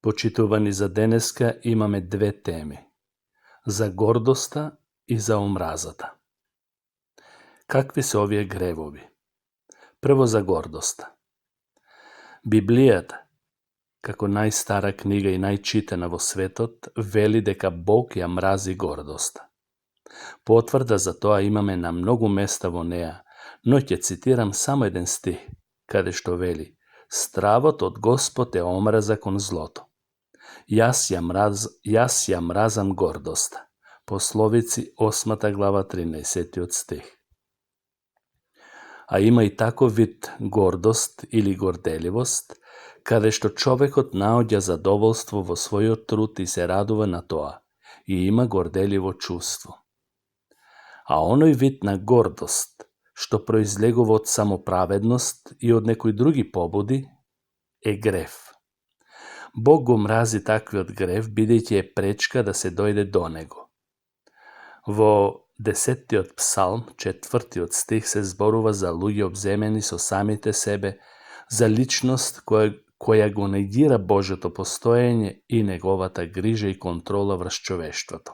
Почитувани, за денеска имаме две теми. За гордоста и за омразата. Какви се овие гревови? Прво за гордоста. Библијата, како најстара книга и најчитана во светот, вели дека Бог ја мрази гордоста. Потврда за тоа имаме на многу места во неа, но ќе цитирам само еден стих, каде што вели: "Стравот од Господ е омраза кон злото. Јас ја мразам гордоста." Пословици 8 глава 13 стих. А има и таков вид гордост или горделивост, каде што човекот наоѓа задоволство во својот труд и се радува на тоа, и има горделиво чувство. А оној вид на гордост, што произлегува од самоправедност и од некои други побуди, е грев. Бог го мрази таквиот грев, бидејќи е пречка да се дојде до него. Во 10-тиот псалм, 4-тиот стих се зборува за луѓе обземени со самите себе, за личност која го негира Божјото постоење и неговата грижа и контрола врз човештвото.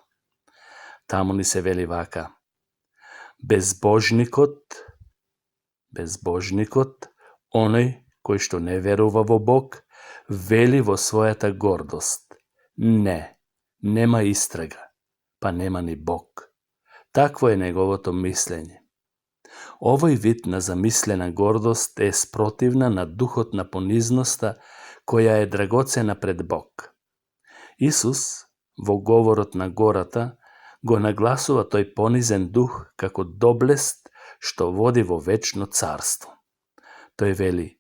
Таму ни се вели вака: Безбожникот, оној кој што не верува во Бог, вели во својата гордост: не, нема истрага, па нема ни Бог. Такво е неговото мислење. Овој вид на замислена гордост е спротивна на духот на понизноста, која е драгоцена пред Бог. Исус, во говорот на гората, го нагласува тој понизен дух како доблест што води во вечно царство. Тој вели: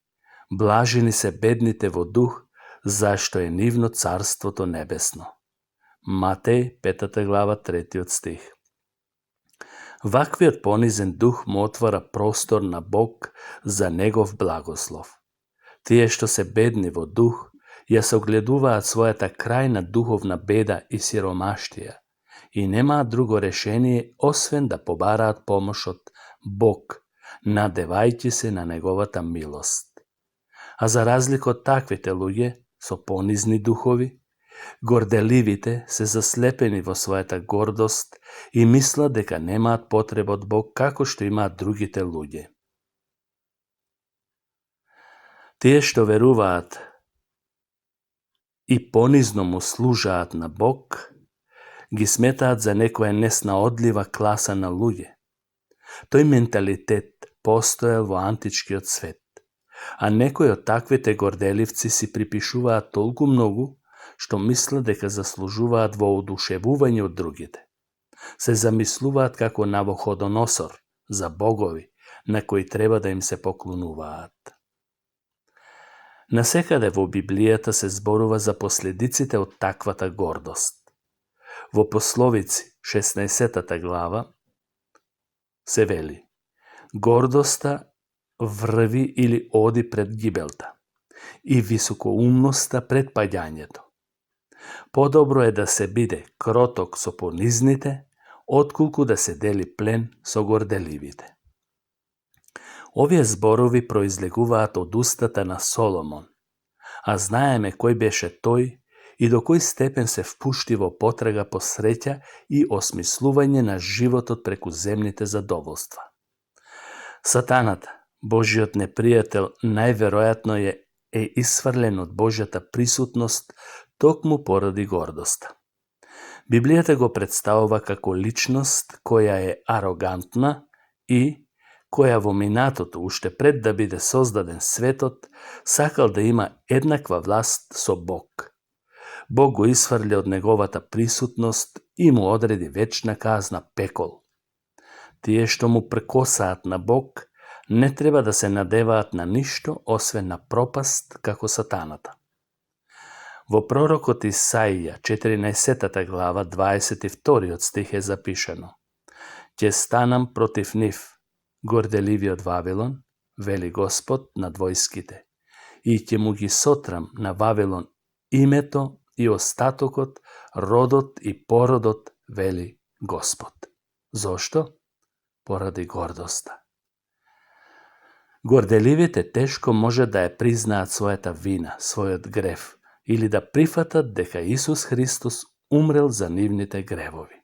блажени се бедните во дух, зашто е нивно царството небесно. Матеј 5 глава 3 стих. Ваквиот понизен дух му отвара простор на Бог за негов благослов. Тие што се бедни во дух, ја согледуваат својата крајна духовна беда и сиромаштија и немаат друго решение освен да побараат помош од Бог, надевајќи се на неговата милост. А за разлика од таквите луѓе со понизни духови, горделивите се заслепени во својата гордост и мислат дека немаат потреба од Бог како што имаат другите луѓе. Тие што веруваат и понизно му служаат на Бог, ги сметаат за некоја неснаодлива класа на луѓе. Тој менталитет постоел во античкиот свет, а некои од таквите горделивци си припишуваат толку многу, што мислат дека заслужуваат воодушевување од другите. Се замислуваат како Навуходоносор за богови, на кои треба да им се поклонуваат. Насекаде во Библијата се зборува за последиците од таквата гордост. Во Пословици 16 глава се вели: гордоста врви или оди пред гибелта и високоумноста пред паѓањето. Подобро е да се биде кроток со понизните, отколку да се дели плен со горделивите. Овие зборови произлегуваат од устата на Соломон, а знаеме кој беше тој и до кој степен се впушти во потрага по среќа и осмислување на животот преку земните задоволства. Сатаната, Божиот непријател, најверојатно е исфрлен од Божјата присутност токму поради гордоста. Библијата го представува како личност која е арогантна и која во минатото, уште пред да биде создаден светот, сакал да има еднаква власт со Бог. Бог го исфрли од неговата присутност и му одреди вечна казна, пекол. Тие што му прекосаат на Бог не треба да се надеваат на ништо освен на пропаст како сатаната. Во пророкот Исаија 14 глава 22 стих е запишано: ќе станам против нив, горделивиот Вавилон, вели Господ над војските, и ќе му ги сотрам на Вавилон името и остатокот, родот и породот, вели Господ. Зошто? Поради гордоста. Горделивите тешко може да ја признаат својата вина, својот грев, или да прифатат дека Исус Христос умрел за нивните гревови.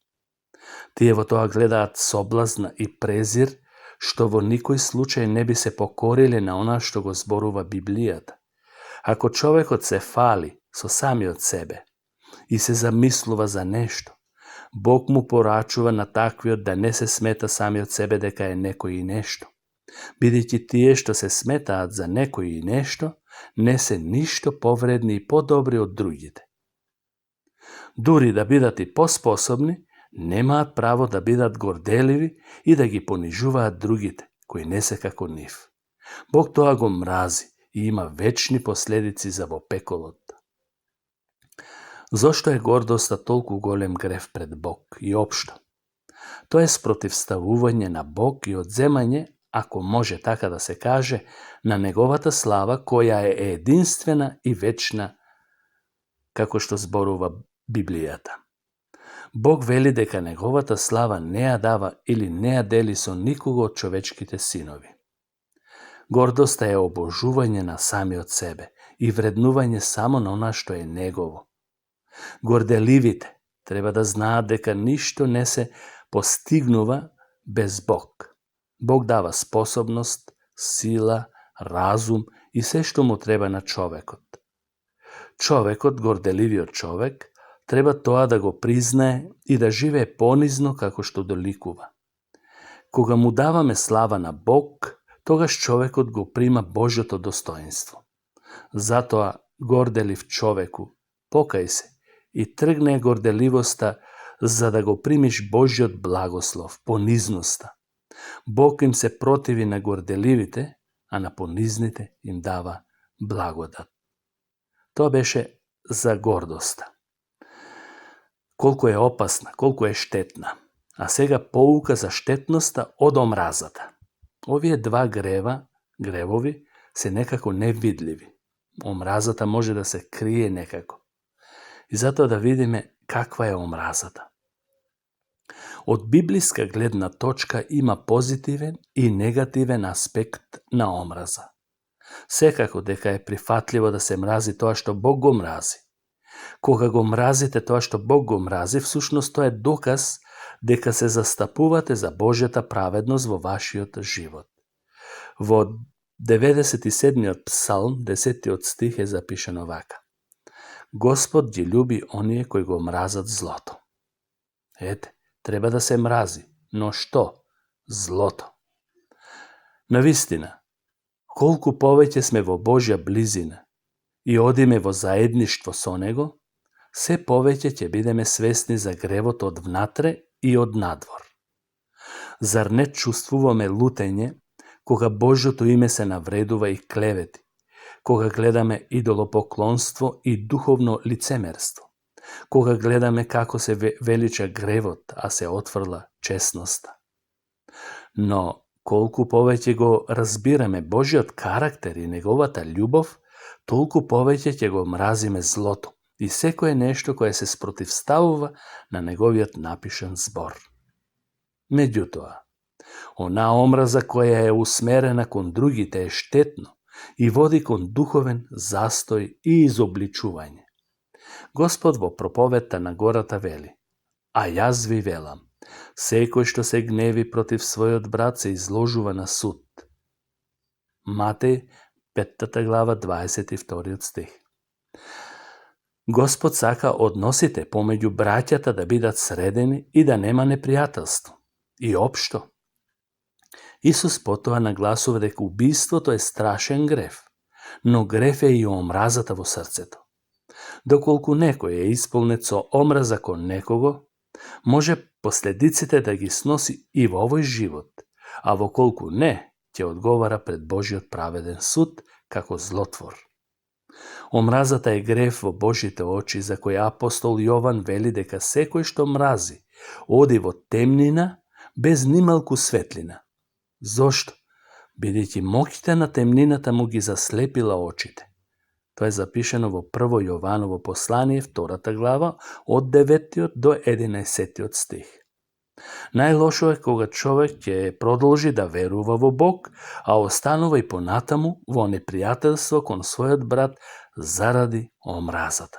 Тие во тоа гледаат соблазна и презир, што во никој случај не би се покориле на она што го зборува Библијата. Ако човекот се фали со самиот себе и се замислува за нешто, Бог му порачува на таквиот да не се смета самиот себе дека е некој и нешто, бидејќи тие што се сметаат за некој и нешто, не се ништо повредни и подобри од другите. Дури да бидат и поспособни, немаат право да бидат горделиви и да ги понижуваат другите, кои не се како нив. Бог тоа го мрази и има вечни последици за во пеколот. Зошто е гордоста толку голем грев пред Бог и општо? Тоа е спротивставување на Бог и одземање, ако може така да се каже, на неговата слава која е единствена и вечна, како што зборува Библијата. Бог вели дека неговата слава не ја дава или не ја дели со никого од човечките синови. Гордоста е обожување на самиот себе и вреднување само на она што е негово. Горделивите треба да знаат дека ништо не се постигнува без Бог. Бог дава способност, сила, разум и се што му треба на човекот. Човекот, горделивиот човек, треба тоа да го признае и да живее понизно како што доликува. Кога му даваме слава на Бог, тогаш човекот го прима Божјото достоинство. Затоа, горделив човеку, покај се и тргне горделивоста за да го примиш Божјот благослов, понизноста. Бог им се противи на горделивите, а на понизните им дава благодат. Тоа беше за гордоста. Колку е опасна, колку е штетна. А сега поука за штетноста од омразата. Овие два гревови се некако невидливи. Омразата може да се крие некако. И затоа да видиме каква е омразата. Од библиска гледна точка има позитивен и негативен аспект на омраза. Секако дека е прифатливо да се мрази тоа што Бог го мрази. Кога го мразите тоа што Бог го мрази, всушност тоа е доказ дека се застапувате за Божјата праведност во вашиот живот. Во 97-иот псалм, 10-тиот стих е запишано вака: Господ ги љуби оние кои го мразат злото. Ете, треба да се мрази, но што? Злото. Навистина, колку повеќе сме во Божја близина и одиме во заедништво со Него, се повеќе ќе бидеме свесни за гревот од внатре и од надвор. Зар не чувствуваме лутење кога Божјото име се навредува и клевети, кога гледаме идолопоклонство и духовно лицемерство, кога гледаме како се велича гревот, а се отфрла честноста? Но колку повеќе го разбираме Божјиот карактер и неговата љубов, толку повеќе ќе го мразиме злото и секое нешто кое се спротивставува на неговиот напишан збор. Меѓутоа, она омраза која е усмерена кон другите е штетно и води кон духовен застој и изобличување. Господ во проповедта на гората вели: А јас ви велам, секој што се гневи против својот брат се изложува на суд. Матеј, 5 глава, 22 стих. Господ сака односите помеѓу браќата да бидат средени и да нема непријателство. И општо. Исус потоа нагласува дека убиството е страшен грев, но грев е и омразата во срцето. Доколку некој е исполнет со омраза кон некого, може последиците да ги сноси и во овој живот, а во колку не, ќе одговара пред Божјиот праведен суд како злотвор. Омразата е грев во Божите очи, за кој апостол Јован вели дека секој што мрази оди во темнина без нималку светлина. Зошто? Бидејќи моќта на темнината му ги заслепила очите. Тоа е запишено во 1 Јованово послание, 2 глава, од 9 до 11 стих. Најлошо е кога човек ќе продолжи да верува во Бог, а останува и понатаму во непријателство кон својот брат заради омразата.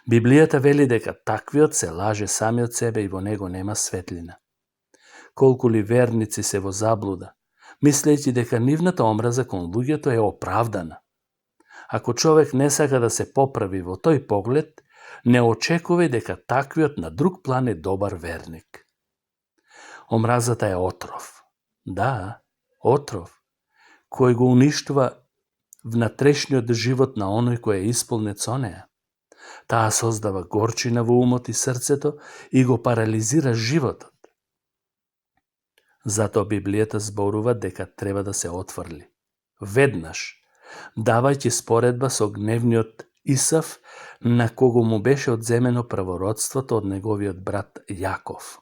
Библијата вели дека таквиот се лаже сами од себе и во него нема светлина. Колку ли верници се во заблуда, мислејќи дека нивната омраза кон луѓето е оправдана. Ако човек не сака да се поправи во тој поглед, не очекувај дека таквиот на друг план е добар верник. Омразата е отров. Да, отров, кој го уништува внатрешниот живот на оној кој е исполнет со неа. Таа создава горчина во умот и срцето и го парализира животот. Затоа Библијата зборува дека треба да се отфрли. Веднаш, давајќи споредба со гневниот Исав, на кого му беше одземено правородството од неговиот брат Јаков.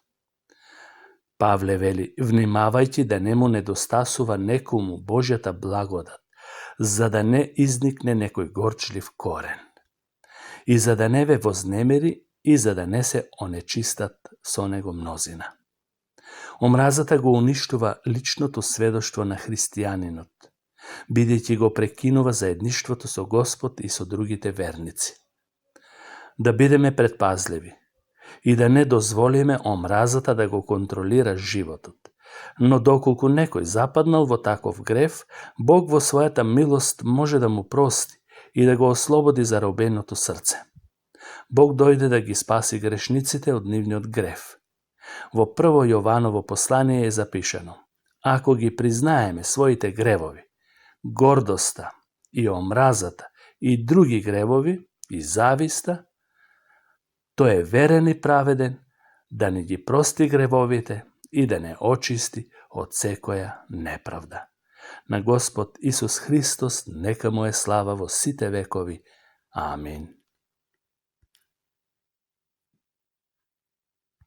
Павле вели, внимавајќи да не му недостасува некому Божјата благодат, за да не изникне некој горчлив корен, и за да не ве вознемери и за да не се онечистат со него мнозина. Омразата го уништува личното сведоштво на христијанинот, бидејќи го прекинува заедништвото со Господ и со другите верници. Да бидеме предпазливи и да не дозволиме омразата да го контролира животот. Но доколку некој западнал во таков грев, Бог во својата милост може да му прости и да го ослободи заробеното срце. Бог дојде да ги спаси грешниците од нивниот грев. Во 1 Јованово послание е запишано: ако ги признаеме своите гревови, гордоста и омразата и други гревови и зависта, тој е верен и праведен да ни ги прости гревовите и да не очисти од секоја неправда. На Господ Исус Христос нека му е слава во сите векови. Амин.